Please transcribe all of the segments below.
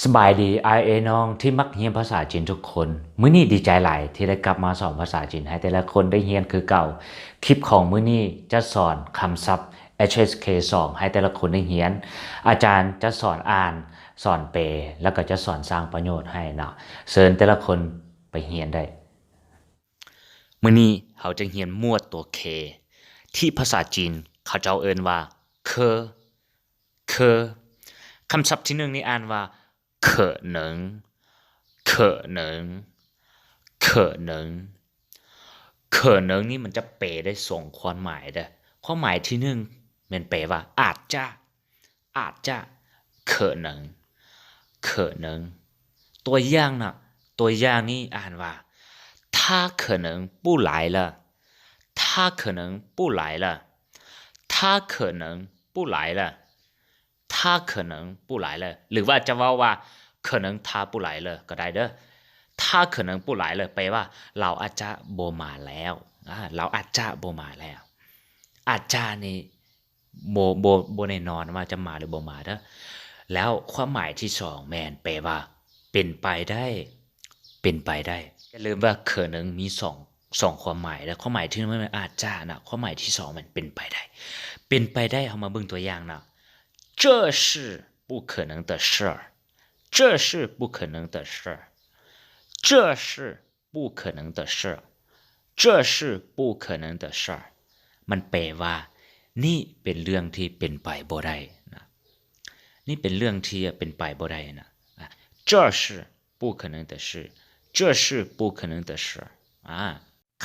ສະບາຍດີອ້າຍເອີຍນ້ອງທີ່ມັກຮຽນພາສາຈີນທຸກຄົນ. ມື້ນີ້ດີໃຈຫຼາຍທີ່ໄດ້ກັບມາສອນພາສາຈີນໃຫ້ແຕ່ລະຄົນໄດ້ຮຽນຄືເກົ່າ. ຄລິບຂອງມື້ນີ້ຈະສອນຄຳສັບ H S K ສອງ ໃຫ້ແຕ່ລະຄົນໄດ້ຮຽນ. ອາຈານຈະສອນອ່ານ, ສອນແປ ແລ້ວກໍຈະສອນສ້າງປະໂຫຍດໃຫ້ເນາະ. ເຊີນແຕ່ລະຄົນໄປຮຽນໄດ້. ມື້ນີ້ເຮົາຈະຮຽນໝວດຕົວ K ທີ່ພາສາຈີນເຂົາເຈົ້າເອີ້ນວ່າ K, K. ຄຳສັບທີໜຶ່ງນີ້ອ່ານວ່າ 可能, 可能, 可能. 可能 ນີ້ມັນຈະແປໄດ້ສອງຄວາມໝາຍເດີ້. ຄວາມໝາຍທີໜຶ່ງແມ່ນແປວ່າອາດຈະ, ອາດຈະ, 可能, 可能. ຕົວຢ່າງນະ, ຕົວຢ່າງນີ້ອ່ານວ່າ 他可能不来了, 他可能不来了, 他可能不来了, 他可能不来了. ຫຼືວ່າຈະເວົ້າວ່າ 可能他不来了 ກໍໄດ້ເດີ້. 他可能不来了 ແປວ່າລາວອາດຈະບໍ່ມາແລ້ວ, ອາ ລາວອາດຈະບໍ່ມາແລ້ວ. ອາດຈະນີ້ ບໍ່ ບໍ່ ບໍ່ແນ່ນອນວ່າຈະມາຫຼືບໍ່ມາເດີ້. ແລ້ວຄວາມໝາຍທີສອງແມ່ນແປວ່າເປັນໄປໄດ້, ເປັນໄປໄດ້. ຢ່າລືມວ່າ 可能 ມີສອງ ສອງຄວາມໝາຍ, ແລະ ຄວາມໝາຍທີໜຶ່ງແມ່ນອາດຈະນະ, ຄວາມໝາຍທີສອງແມ່ນເປັນໄປໄດ້, ເປັນໄປໄດ້. ເຮົາມາເບິ່ງຕົວຢ່າງນະ, 这是不可能的事儿, 这是不可能的事儿, 这是 不可能的事儿, 这是不可能的事儿. ມັນແປວ່າ ນີ້ເປັນເລື່ອງທີ່ເປັນໄປບໍ່ໄດ້ນະ, ນີ້ເປັນເລື່ອງທີ່ເປັນໄປບໍ່ໄດ້ນະ. ອາ 这是不可能的事, 这是不可能的事. ອາ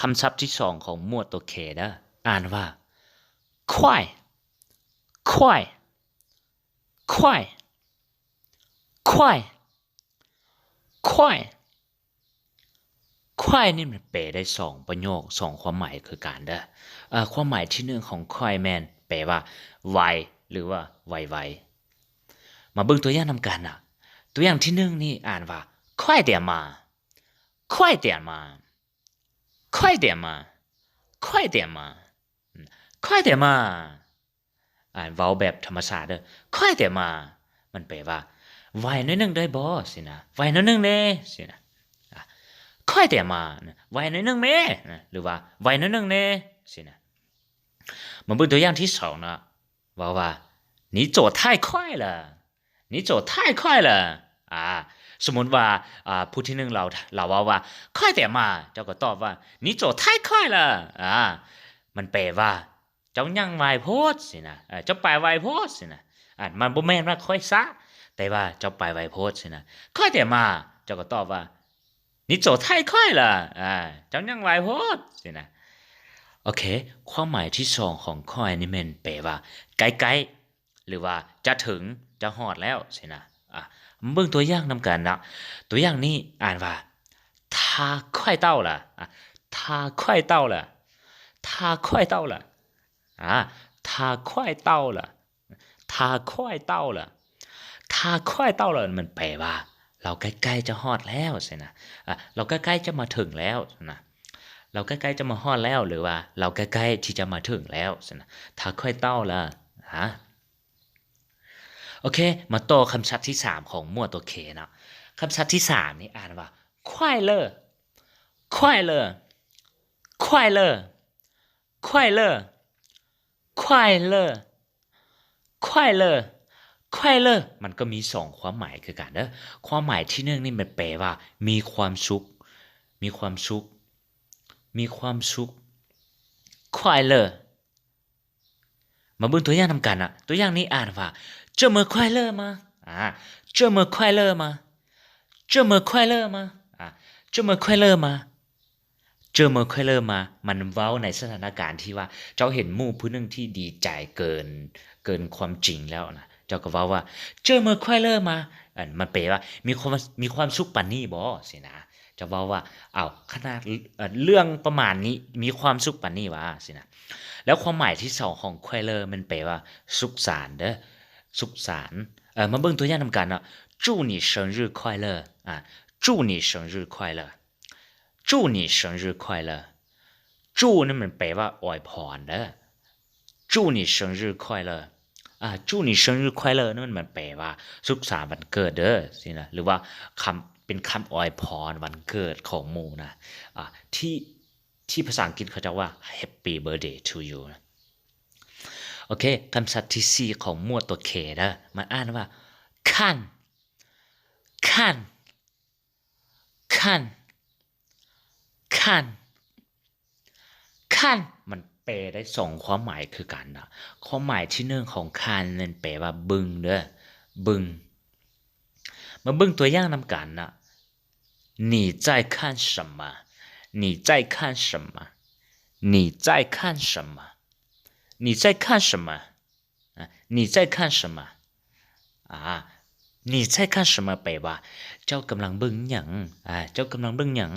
ຄຳສັບທີສອງຂອງໝວດຕົວ K ເດີ້ ອ່ານວ່າ 快, 快, 快, 快, 快. 快 ນີ້ມັນແປໄດ້ສອງປະໂຫຍກ ສອງຄວາມໝາຍຄືກັນເດີ້. ເອີ ຄວາມໝາຍທີໜຶ່ງຂອງ 快 ແມ່ນແປວ່າໄວ ຫຼືວ່າໄວໆ. ມາເບິ່ງຕົວຢ່າງນຳກັນນະ. ຕົວຢ່າງທີໜຶ່ງນີ້ອ່ານວ່າ 快点嘛, 快点嘛, 快点嘛, 快点嘛, 快点嘛. ອ່າ ເວົ້າແບບທຳມະຊາດເດີ້ 快点嘛 ມັນແປວ່າ ໄວໜ້ອຍໜຶ່ງໄດ້ບໍ່ ຊີ້ນະ ໄວໜ້ອຍໜຶ່ງແດ່ ຊີ້ນະ ອາ 快点嘛 ໄວໜ້ອຍໜຶ່ງແມ້ ນະ ຫຼືວ່າ ໄວໜ້ອຍໜຶ່ງແດ່ ຊີ້ນະ. ມາເບິ່ງຕົວຢ່າງທີສອງເນາະ ເວົ້າວ່າ 你走太快了 你走太快了 ອາ ສົມມຸດວ່າ ອາ ຜູ້ທີໜຶ່ງລາວ ລາວເວົ້າວ່າ 快点嘛 ເຈົ້າກໍຕອບວ່າ 你走太快了 ອາ ມັນແປວ່າ ເຈົ້າຍ່າງໄວໂພດ ຊີ້ນະ ເອີ ເຈົ້າໄປໄວໂພດ ຊີ້ນະ ອາ ມັນບໍ່ແມ່ນວ່າຂ້ອຍຊ້າ ແຕ່ວ່າເຈົ້າໄປໄວໂພດ ຊີ້ນະ 快点嘛 ເຈົ້າກໍຕອບວ່າ 你走太快了 ອາ ເຈົ້າຍ່າງໄວໂພດ ຊີ້ນະ. ໂອເຄ ຄວາມໝາຍທີສອງຂອງ 快 ນີ້ແມ່ນແປວ່າ ໃກ້ໆ ຫຼືວ່າ ຈະເຖິງ ຈະຮອດແລ້ວ ຊີ້ນະ ອາ ເບິ່ງຕົວຢ່າງນຳກັນເນາະ ຕົວຢ່າງນີ້ອ່ານວ່າ 他快到了 ອາ 他快到了 他快到了 ອາ 他快到了 他快到了 他快到了 ມັນແປວ່າ ລາວໃກ້ໆຈະຮອດແລ້ວ ຊີ້ນະ ອາ ລາວໃກ້ໆຈະມາເຖິງແລ້ວ ຊີ້ນະ ລາວໃກ້ໆຈະມາຮອດແລ້ວ ຫຼືວ່າ ລາວໃກ້ໆທີ່ຈະມາເຖິງແລ້ວ ຊີ້ນະ 他快到了 ອາ ໂອເຄ ມາຕໍ່ຄຳສັບທີສາມຂອງໝວດຕົວ K ເນາະ ຄຳສັບທີສາມນີ້ອ່ານວ່າ 快乐 快乐 快乐 快乐 快乐 快乐 快乐 ມັນກໍມີສອງຄວາມໝາຍຄືກັນເດີ້ ຄວາມໝາຍທີໜຶ່ງນີ້ມັນແປວ່າ ມີຄວາມສຸກ ມີຄວາມສຸກ ມີຄວາມສຸກ 快乐 ມາເບິ່ງຕົວຢ່າງນຳກັນນະ ຕົວຢ່າງນີ້ອ່ານວ່າ 这么快乐吗 ອາ 这么快乐吗 这么快乐吗 ອາ 这么快乐吗 这么快乐吗 ມັນເວົ້າໃນສະຖານະການທີ່ວ່າ ເຈົ້າເຫັນໝູ່ຜູ້ໜຶ່ງທີ່ດີໃຈເກີນ ເກີນຄວາມຈິງແລ້ວນະ ເຈົ້າກໍເວົ້າວ່າ 这么快乐吗 ອັນ ມັນແປວ່າ ມີຄວາມ ມີຄວາມສຸກປານນີ້ບໍ ຊີ້ນະ ຈະເວົ້າວ່າ ເອົ້າ ຂະໜາດ ເອີ ເລື່ອງປະມານນີ້ ມີຄວາມສຸກປານນີ້ຫວາ ຊີ້ນະ. ແລ້ວຄວາມໝາຍທີສອງຂອງ 快乐 ແມ່ນແປວ່າ ສຸກສານເດີ້ ສຸກສານ. ເອີ ມາເບິ່ງຕົວຢ່າງນຳກັນເນາະ 祝你生日快乐 ອາ 祝你生日快乐 祝你生日快乐 祝 ນີ້ມັນແປວ່າອວຍພອນເດີ້ 祝你生日快乐ອ່າ 祝你生日快乐 ນັ້ນມັນແປວ່າ ສຸກສານວັນເກີດເດີ ຊີ້ນະ ຫຼືວ່າຄຳ ເປັນຄຳອວຍພອນວັນເກີດຂອງໝູ່ນະ ອ່າ ທີ່ ທີ່ພາສາອັງກິດເຂົາເຈົ້າວ່າ Happy birthday to you ນະ. ໂອເຄ ຄຳສັດທີສີ່ຂອງໝວດຕົວ K ເດີ ມັນອ່ານວ່າ 看 看 看 看 看 ມັນແປໄດ້ສອງຄວາມໝາຍຄືກັນນະ. ຄວາມໝາຍທີໜຶ່ງຂອງ 看 ນັ້ນແປວ່າເບິ່ງເດີ ເບິ່ງ. ມາເບິ່ງຕົວຢ່າງນຳກັນນະ. 你在看什么？你在看什么？你在看什么？你在看什么？ ອາ 你在看什么？ ອາ 你在看什么 ແປວ່າ ເຈົ້າກຳລັງເບິ່ງຫຍັງ? ອາ ເຈົ້າກຳລັງເບິ່ງຫຍັງ?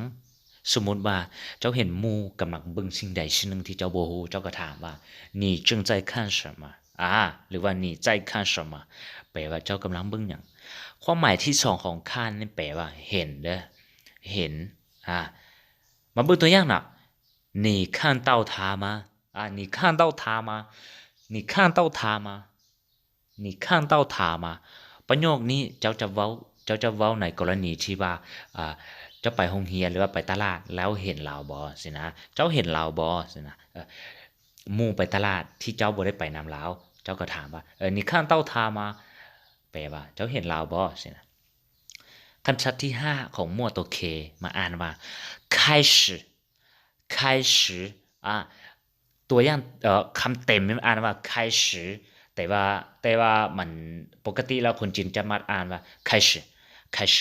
ສົມມຸດວ່າເຈົ້າເຫັນໝູ່ກຳລັງເບິ່ງສິ່ງໃດສິ່ງໜຶ່ງທີ່ເຈົ້າບໍ່ຮູ້ ເຈົ້າກໍຖາມວ່າ 你正在看什么 ອາ ຫຼືວ່າ 你在看什么 ແປວ່າເຈົ້າກຳລັງເບິ່ງຫຍັງ? ຄວາມໝາຍທີສອງຂອງ 看 ນີ້ແປວ່າເຫັນເດີ ເຫັນ. ອາ ມາເບິ່ງຕົວຢ່າງເນາະ. 你看到他吗? ອາ 你看到他吗? 你看到他吗? 你看到他吗? ປະໂຫຍກນີ້ເຈົ້າຈະເວົ້າ ເຈົ້າຈະເວົ້າໃນກໍລະນີທີ່ວ່າ ອາ ເຈົ້າໄປໂຮງຮຽນ ຫຼືວ່າໄປຕະຫຼາດ ແລ້ວເຫັນລາວບໍ່? ຊີ້ນະ ເຈົ້າເຫັນລາວບໍ່? ຊີ້ນະ ເອີ ໝູ່ໄປຕະຫຼາດທີ່ເຈົ້າບໍ່ໄດ້ໄປນຳລາວ ເຈົ້າກໍຖາມວ່າ ເອີ 你看到他吗? ແປວ່າ ເຈົ້າເຫັນລາວບໍ່? ຊີ້ນະ. ຄຳສັດທີຫ້າຂອງໝວດຕົວ K ມາອ່ານວ່າ 开始 开始 ອາ ຕົວຢ່າງ ເອີ ຄຳເຕັມມັນອ່ານວ່າ 开始 ແຕ່ວ່າ ແຕ່ວ່າມັນ ປົກກະຕິແລ້ວຄົນຈີນຈະມັກອ່ານວ່າ 开始 开始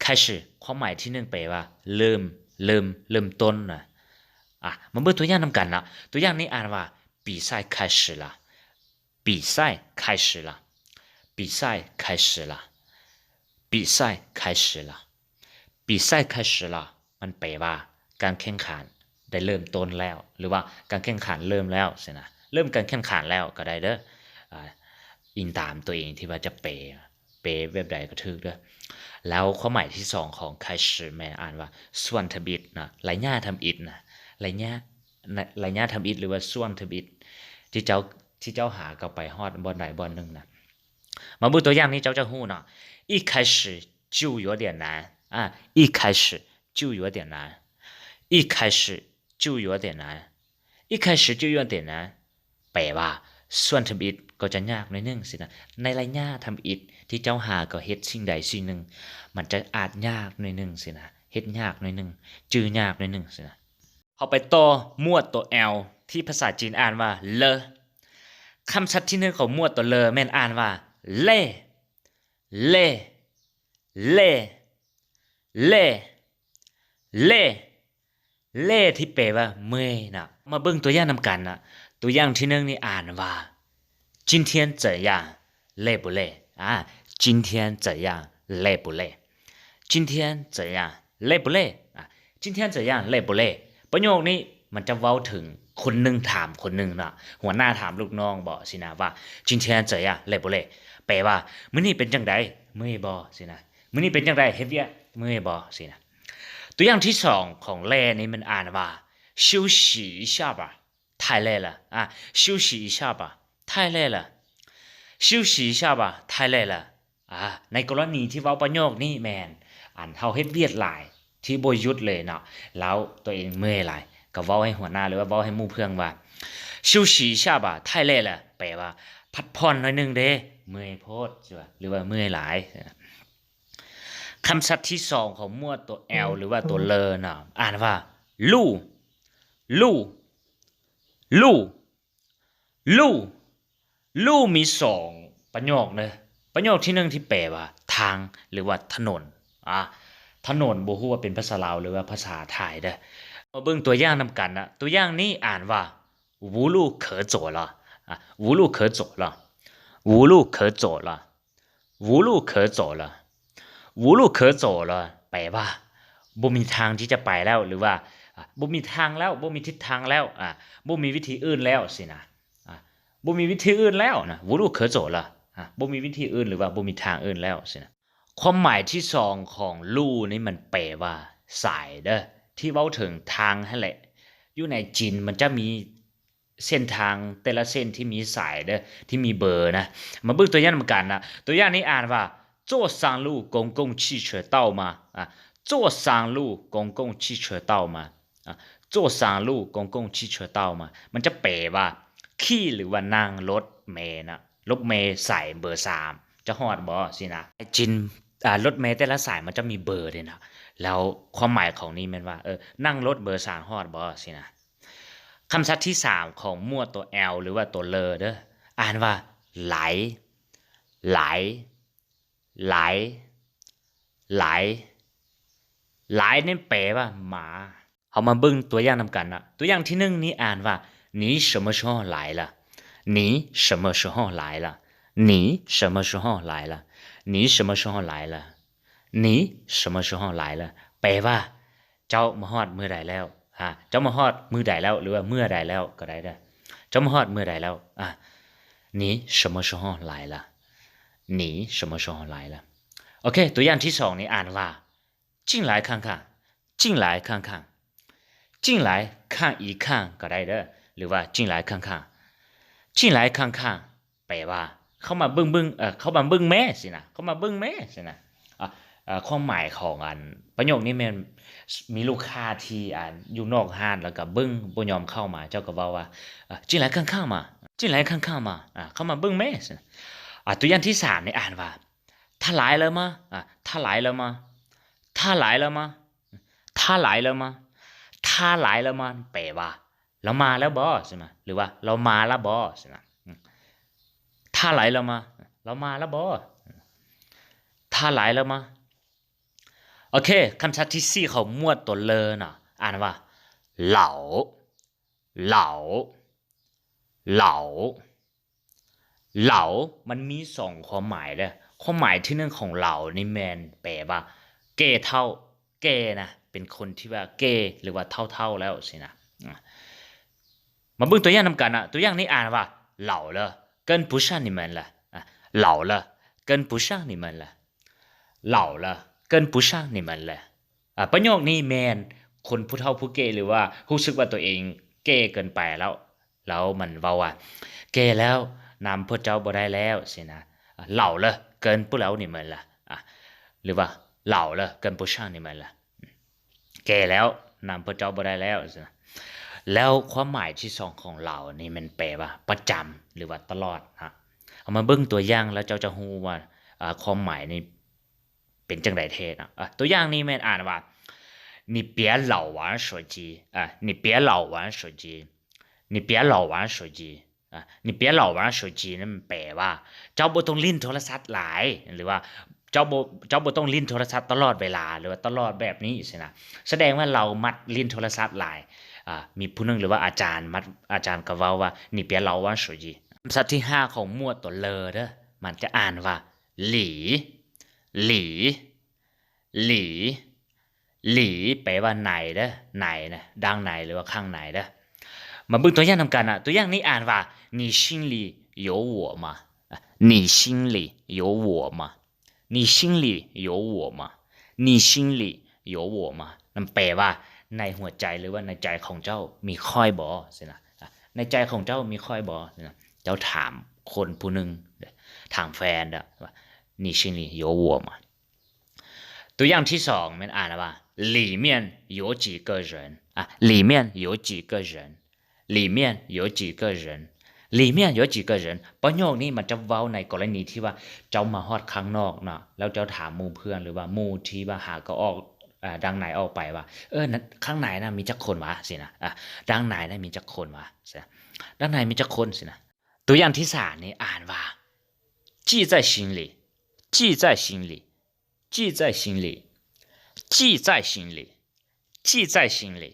开始 ຄວາມໝາຍທີໜຶ່ງແປວ່າ ເລີ່ມ ເລີ່ມ ເລີ່ມຕົ້ນນະ. ອາ ມາເບິ່ງຕົວຢ່າງນຳກັນເນາະ. ຕົວຢ່າງນີ້ອ່ານວ່າ 比赛开始了 比赛开始了 比赛开始了 比赛开始了 比赛开始了 ມັນແປວ່າ ການແຂ່ງຂັນໄດ້ເລີ່ມຕົ້ນແລ້ວ ຫຼືວ່າການແຂ່ງຂັນເລີ່ມແລ້ວຊີ້ນະ ເລີ່ມການແຂ່ງຂັນແລ້ວກໍໄດ້ເດີ ອາ ອີງຕາມຕົວເອງທີ່ວ່າຈະແປ ແປແບບໃດກໍຖືກເດີ. ແລ້ວຄວາມໝາຍທີສອງຂອງ 开始 ແມ່ນອ່ານວ່າ 算ทำอิฐ ນະ ໄລຍະທຳອິດນະ ໄລຍະ ໄລຍະທຳອິດ ຫຼືວ່າ 算ทำอิฐ ທີ່ເຈົ້າ ທີ່ເຈົ້າຫາກໍໄປຮອດບ່ອນໃດບ່ອນໜຶ່ງນະ. ມາເບິ່ງຕົວຢ່າງນີ້ເຈົ້າຈະຮູ້ເນາະ. 一开始就有点难 ອາ 一开始就有点难 一开始就有点难 一开始就有点难 ແປວ່າ ສ່ວນທຳອິດກໍຈະຍາກໜ້ອຍໜຶ່ງຊີ້ນະ. ໃນໄລຍະທຳອິດທີ່ເຈົ້າຫາກໍເຮັດສິ່ງໃດສິ່ງໜຶ່ງ ມັນຈະອາດຍາກໜ້ອຍໜຶ່ງຊີ້ນະ ເຮັດຍາກໜ້ອຍໜຶ່ງ ຈື່ຍາກໜ້ອຍໜຶ່ງຊີ້ນະ. ເຮົາໄປຕໍ່ໝວດຕົວ L ທີ່ພາສາຈີນອ່ານວ່າ เล. ຄຳສັດທີໜຶ່ງຂອງໝວດຕົວ เล ແມ່ນອ່ານວ່າ 累 累 累 累 累 累 ທີ່ແປວ່າເມື່ອຍນະ. ມາເບິ່ງຕົວຢ່າງນຳກັນນະ. ຕົວຢ່າງທີໜຶ່ງນີ້ອ່ານວ່າ 今天怎样 累不累 ອາ 今天怎样 累不累 今天怎样 累不累 ອາ 今天怎样 累不累 ປະໂຫຍກນີ້ມັນຈະເວົ້າເຖິງຄົນໜຶ່ງຖາມຄົນໜຶ່ງເນາະ ຫົວໜ້າຖາມລູກນ້ອງບໍຊີ້ນະ ວ່າ 今天怎样 累不累 ແປວ່າ ມື້ນີ້ເປັນຈັ່ງໃດ ເມື່ອຍບໍຊີ້ນະ ມື້ນີ້ເປັນຈັ່ງໃດ ເຮັດວຽກເມື່ອຍບໍຊີ້ນະ. ຕົວຢ່າງທີສອງຂອງ 累 ນີ້ມັນອ່ານວ່າ 休息一下吧 太累了 ອາ 休息一下吧 太累了 休息一下吧 太累了 ອາ ໃນກໍລະນີທີ່ເວົ້າປະໂຫຍກນີ້ແມ່ນ ອັນເຮົາເຮັດວຽກຫຼາຍທີ່ບໍ່ຢຸດເລີຍເນາະ ແລ້ວຕົວເອງເມື່ອຍຫຼາຍ ກໍເວົ້າໃຫ້ຫົວໜ້າ ຫຼືວ່າເວົ້າໃຫ້ໝູ່ເພື່ອນວ່າ 休息一下吧 太累了 ແປວ່າ ພັກຜ່ອນໜ້ອຍໜຶ່ງເດ້ ເມື່ອຍໂພດ ຫຼືວ່າເມື່ອຍຫຼາຍ. ຄຳສັດທີສອງຂອງໝວດຕົວ L ຫຼືວ່າຕົວ เล ນະ ອ່ານວ່າ 路 路 路 路 路 ມີສອງປະໂຫຍກເດີ ປະໂຫຍກທີໜຶ່ງທີ່ແປວ່າທາງ ຫຼືວ່າຖະໜົນ ອາ ຖະໜົນ ບໍ່ຮູ້ວ່າເປັນພາສາລາວ ຫຼືວ່າພາສາໄທເດີ. ມາເບິ່ງຕົວຢ່າງນຳກັນນະ ຕົວຢ່າງນີ້ອ່ານວ່າ 无路可走了 ອາ 无路可走了 无路可走了 无路可走了 无路可走了 ແປວ່າ ບໍ່ມີທາງທີ່ຈະໄປແລ້ວ ຫຼືວ່າ ອາ ບໍ່ມີທາງແລ້ວ ບໍ່ມີທິດທາງແລ້ວ ອາ ບໍ່ມີວິທີອື່ນແລ້ວຊີ້ນະ ອາ ບໍ່ມີວິທີອື່ນແລ້ວນະ 无路可走了 ອາ ບໍ່ມີວິທີອື່ນ ຫຼືວ່າບໍ່ມີທາງອື່ນແລ້ວຊີ້ນະ. ຄວາມໝາຍທີສອງຂອງ 路 ນີ້ມັນແປວ່າສາຍເດີ ທີ່ເວົ້າເຖິງທາງຫັ້ນແຫຼະ. ຢູ່ໃນຈີນມັນຈະມີ ເສັ້ນທາງແຕ່ລະເສັ້ນທີ່ມີສາຍເດີ້ ທີ່ມີເບີນະ. ມາເບິ່ງຕົວຢ່າງນຳກັນນະ. ຕົວຢ່າງນີ້ອ່ານວ່າ 坐山路公共汽车道吗? ອາ 坐山路公共汽车道吗? ອາ 坐山路公共汽车道吗? ມັນຈະແປວ່າ ຂີ່ ຫຼືວ່ານັ່ງລົດເມນະ ລົດເມສາຍເບີສາມ ຈະຮອດບໍ່? ຊີ້ນະ. ຈິນ ອາ ລົດເມແຕ່ລະສາຍມັນຈະມີເບີເດ້ນະ ແລ້ວຄວາມໝາຍຂອງນີ້ແມ່ນວ່າ ເອີ ນັ່ງລົດເບີສາມຮອດບໍ່? ຊີ້ນະ. ຄຳສັດທີສາມຂອງໝວດຕົວແອລ ຫຼືວ່າຕົວເລີເດີ້ ອ່ານວ່າ ໄຫຼ ໄຫຼ ໄຫຼ ໄຫຼ ໄຫຼນີ້ແປວ່າໝາ. ເຮົາມາເບິ່ງຕົວຢ່າງນຳກັນນະ. ຕົວຢ່າງທີໜຶ່ງນີ້ອ່ານວ່າ 你什么时候来了? 你什么时候来了? 你什么时候来了? 你什么时候来了? 你什么时候来了? ແປວ່າ ເຈົ້າມາຮອດມື້ໃດແລ້ວ? ອາ ເຈົ້າມາຮອດມື້ໃດແລ້ວ ຫຼືວ່າເມື່ອໃດແລ້ວກໍໄດ້ເດີ້. ເຈົ້າມາຮອດມື້ໃດແລ້ວ? ອາ 你什么时候来了? 你什么时候来了? ໂອເຄ ຕົວຢ່າງທີສອງນີ້ອ່ານວ່າ 进来看看 进来看看 进来看一看 ກໍໄດ້ເດີ້ ຫຼືວ່າ 进来看看 进来看看 ແປວ່າ ເຂົ້າມາເບິ່ງໆ ເອີ ເຂົ້າມາເບິ່ງແມ້ຊີ້ນະ ເຂົ້າມາເບິ່ງແມ້ຊີ້ນະ. ອາ ຄວາມໝາຍຂອງອັນປະໂຫຍກນີ້ແມ່ນ ມີລູກຄ້າທີ່ ອັນ ຢູ່ນອກຮ້ານ ແລ້ວກໍເບິ່ງ ບໍ່ຍອມເຂົ້າມາ ເຈົ້າກໍເວົ້າວ່າ ອາ 进来看看嘛 进来看看嘛 ອາ ເຂົ້າມາເບິ່ງແມ້ຊີ້ນະ. ອາ ຕົວຢ່າງທີສາມນີ້ອ່ານວ່າ 他来了吗? ອາ 他来了吗? 他来了吗? 他来了吗? 他来了吗? ແປວ່າ ລາວມາແລ້ວບໍ່? ຊີ້ນະ ຫຼືວ່າ ລາວມາລະບໍ່? ຊີ້ນະ. 他来了吗? ລາວມາລະບໍ່? 他来了吗? ໂອເຄ ຄຳສັດທີສີ່ຂອງໝວດຕົວເລີນະ ອ່ານວ່າ 老 老 老 老 ມັນມີສອງຄວາມໝາຍເດີ້. ຄວາມໝາຍທີໜຶ່ງຂອງ老ນີ້ແມ່ນແປວ່າ ແກ່ເຖົ້າ ແກ່ນະ ເປັນຄົນທີ່ວ່າແກ່ ຫຼືວ່າເຖົ້າໆແລ້ວຊີ້ນະ. ອາ ມາເບິ່ງຕົວຢ່າງນຳກັນນະ. ຕົວຢ່າງນີ້ອ່ານວ່າ 老了，跟不上你们了. ອາ 老了，跟不上你们了. 老了，跟不上你们了. ອາ ປະໂຫຍກນີ້ແມ່ນຄົນຜູ້ເຖົ້າຜູ້ແກ່ ຫຼືວ່າຮູ້ສຶກວ່າຕົວເອງແກ່ເກີນໄປແລ້ວ ແລ້ວມັນເວົ້າວ່າ ແກ່ແລ້ວນຳພວກເຈົ້າບໍ່ໄດ້ແລ້ວຊີ້ນະ. ອາ 老了，跟不了你们了. ອາ ຫຼືວ່າ 老了，跟不上你们了. ແກ່ແລ້ວນຳພວກເຈົ້າບໍ່ໄດ້ແລ້ວຊີ້ນະ. ແລ້ວຄວາມໝາຍທີສອງຂອງ老ນີ້ແມ່ນແປວ່າປະຈຳ ຫຼືວ່າຕະຫຼອດນະ. ເຮົາມາເບິ່ງຕົວຢ່າງ ແລ້ວເຈົ້າຈະຮູ້ວ່າ ອາ ຄວາມໝາຍນີ້ ເປັນຈັ່ງໃດແທ້ນະ. ອາ ຕົວຢ່າງນີ້ແມ່ນອ່ານວ່າ 你别老玩手机. ອາ 你别老玩手机. 你别老玩手机. ອາ 你别老玩手机 ນັ້ນແປວ່າ ເຈົ້າບໍ່ຕ້ອງຫຼິ້ນໂທລະສັບຫຼາຍ ຫຼືວ່າ ເຈົ້າບໍ່ ເຈົ້າບໍ່ຕ້ອງຫຼິ້ນໂທລະສັບຕະຫຼອດເວລາ ຫຼືວ່າຕະຫຼອດແບບນີ້ຊີ້ນະ. ສະແດງວ່າລາວມັກຫຼິ້ນໂທລະສັບຫຼາຍ. ອາ ມີຜູ້ໜຶ່ງ ຫຼືວ່າອາຈານມັກ ອາຈານກໍເວົ້າວ່າ 你别老玩手机. ຄຳສັດທີຫ້າຂອງໝວດຕົວເລີເດີ້ ມັນຈະອ່ານວ່າ 里 里 里 里 ແປວ່າໃນເດີ້ ໃນນະ ດ້ານໃນ ຫຼືວ່າຂ້າງໃນເດີ້. ມາເບິ່ງຕົວຢ່າງນຳກັນນະ. ຕົວຢ່າງນີ້ອ່ານວ່າ 你心里有我吗? 你心里有我吗? 你心里有我吗? 你心里有我吗? ນັ້ນແປວ່າ ໃນຫົວໃຈ ຫຼືວ່າໃນໃຈຂອງເຈົ້າມີຂ້ອຍບໍ່? ຊີ້ນະ. ໃນໃຈຂອງເຈົ້າມີຂ້ອຍບໍ່? ຊີ້ນະ. ເຈົ້າຖາມຄົນຜູ້ໜຶ່ງ ຖາມແຟນເດີ້ວ່າ 你心里有我吗? ຕົວຢ່າງທີສອງແມ່ນອ່ານວ່າ 里面有几个人? ອາ 里面有几个人? 里面有几个人? 里面有几个人? ປະໂຫຍກນີ້ມັນຈະເວົ້າໃນກໍລະນີທີ່ວ່າເຈົ້າມາຮອດຂ້າງນອກເນາະ ແລ້ວເຈົ້າຖາມໝູ່ເພື່ອນ ຫຼືວ່າໝູ່ທີ່ວ່າຫາກໍອອກ ອາ ດັ່ງໃນອອກໄປວ່າ ເອີ ນັ້ນ ຂ້າງໃນນະມີຈັກຄົນວະ? ຊີ້ນະ. ອາ ດັ່ງໃນນະມີຈັກຄົນວະ? ຊີ້ນະ. ດ້ານໃນມີຈັກຄົນ? ຊີ້ນະ. ຕົວຢ່າງທີສາມນີ້ອ່ານວ່າ 记在心里 记在心里 记在心里 记在心里 记在心里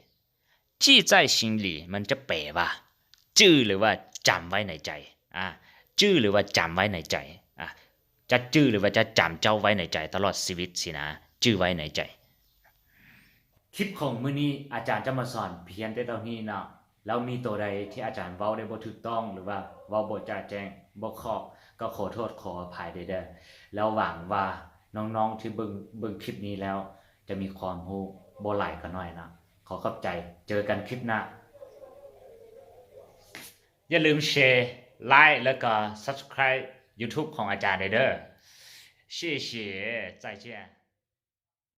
记在心里 ມັນຈະແປວ່າ ຈື່ ຫຼືວ່າຈຳໄວ້ໃນໃຈ. ອາ ຈື່ ຫຼືວ່າຈຳໄວ້ໃນໃຈ. ອາ ຈະຈື່ ຫຼືວ່າຈະຈຳເຈົ້າໄວ້ໃນໃຈຕະຫຼອດຊີວິດຊີ້ນະ. ຈື່ໄວ້ໃນໃຈ. ຄລິບຂອງມື້ນີ້ອາຈານຈະມາສອນພຽງແຕ່ເທົ່ານີ້ເນາະ. ແລ້ວມີໂຕໃດທີ່ອາຈານເວົ້າໄດ້ບໍ່ຖືກຕ້ອງ ຫຼືວ່າເວົ້າບໍ່ຈະແຈ້ງ ບໍ່ຄອບ ກໍຂໍໂທດຂໍອະໄພເດີ້. ແລ້ວຫວັງວ່ານ້ອງໆທີ່ເບິ່ງ ເບິ່ງຄລິບນີ້ແລ້ວ ຈະມີຄວາມຮູ້ບໍ່ຫຼາຍກໍໜ້ອຍເນາະ. ຂໍຂອບໃຈ. ເຈີກັນຄລິບໜ້າ. ຢ່າລືມ share like ແລ້ວກໍ subscribe YouTube ຂອງອາຈານເດີ. 谢谢，再见。